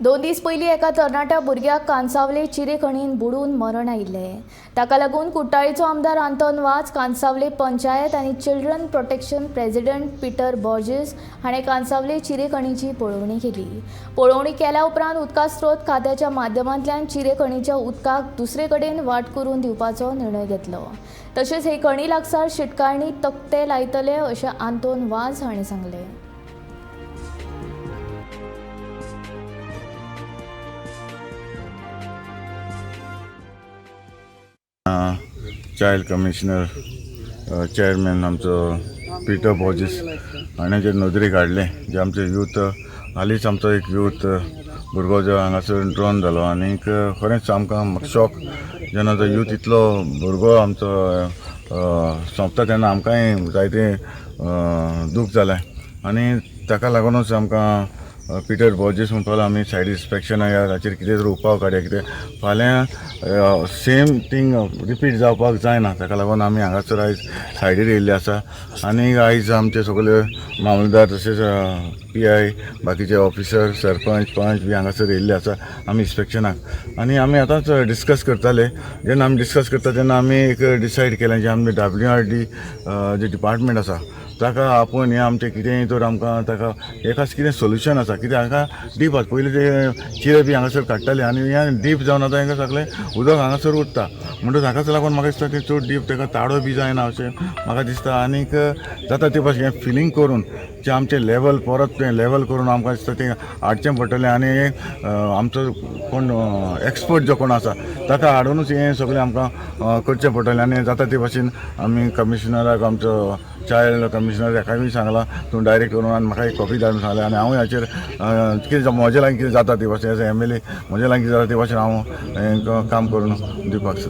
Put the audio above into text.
2 दीस पयलीं एका तरणाट्या भुरग्याक कांसावले चिरेखणीन बुडून मरण आयिल्लें. ताका लागून कुट्टाळीचो आमदार आंतोन वाज, कांसावले पंचायत आनी children protection president Peter Borges हाणें कांसावले चिरेखणीची पळोवणी केली. पळोवणी केल्या उपरांत उदका स्रोत खात्याच्या माध्यमांतल्यान चिरेखणीच्या उदकाक दुसरे कडेन वाट करून दिवपाचो निर्णय घेतलो. तशेंच हे खणी लागसार शिटकावणी तकटे लायतले अशें आंतोन वाज हाणें सांगलें. चायल्ड कमिशनर चेअरमॅन आमचो पिटर बॉर्जीस हाणें जे नदरेक हाडलें जे आमचे यूथ, हालींच आमचो एक यूथ भुरगो जो हांगासर ड्रोन जालो आनीक खरेंच आमकां शॉक जेन्ना तो यूथ इतलो भुरगो आमचो सोंपता तेन्ना आमकांय जायतें दूख जालें आनी ताका लागूनच आमकां पिटर बॉर्जीस म्हणपाक आमी सायड इन्स्पेक्शन हाचेर कितें तरी उपाय काडया, कितें फाल्यां सेम थींग रिपीट जावपाक जायना. ताका लागून आमी हांगासर आयज सायडीर येयल्ले आसा आनी आयज आमचे सगळे मामलेदार तशेंच PI, बाकीचे ऑफिसर, सरपंच, पंच बी हांगासर येयल्ले आसा आमी इन्स्पेक्शनाक. आनी आमी आतांच डिस्कस करताले. जेन्ना आमी डिस्कस करता तेन्ना आमी एक डिसायड केलें जे आमी WRD जे डिपार्टमेंट आसा ताका आपोवन हें आमचें कितेंय तर आमकां ताका एकाच कितें सोल्युशन आसा, कित्याक हांगा डीप आसा. पयलीं ते चिरे बी हांगासर काडटाले आनी हें डीप जावन आतां हांगा सगळें उदक हांगासर उरता. म्हणटकच हाकाच लागून म्हाका दिसता तें चड डीप ताका ताडो बी जायना अशें म्हाका दिसता. आनीक जाता ते भाशेन हें फिलींग करून जें आमचें लेवल परत तें लेवल करून आमकां दिसता तें हाडचें पडटलें. आनी आमचो कोण एक्सपर्ट जो कोण आसा ताका हाडुनूच हें सगळें आमकां करचें पडटलें. आनी जाता ते भाशेन आमी कमिशनराक, आमचो चायल्ड कमिशनर हाकाय बी सांगलां तूं डायरेक्ट करून आनी म्हाका एक कॉपी धाडून सांगलें. आनी हांवूय हाचेर कितें म्हजे लागीं कितें जाता ते भाशेन एज एम एल ए म्हजे लागीं कितें जाता ते भाशेन हांव हें काम करून दिवपाक सोदतां.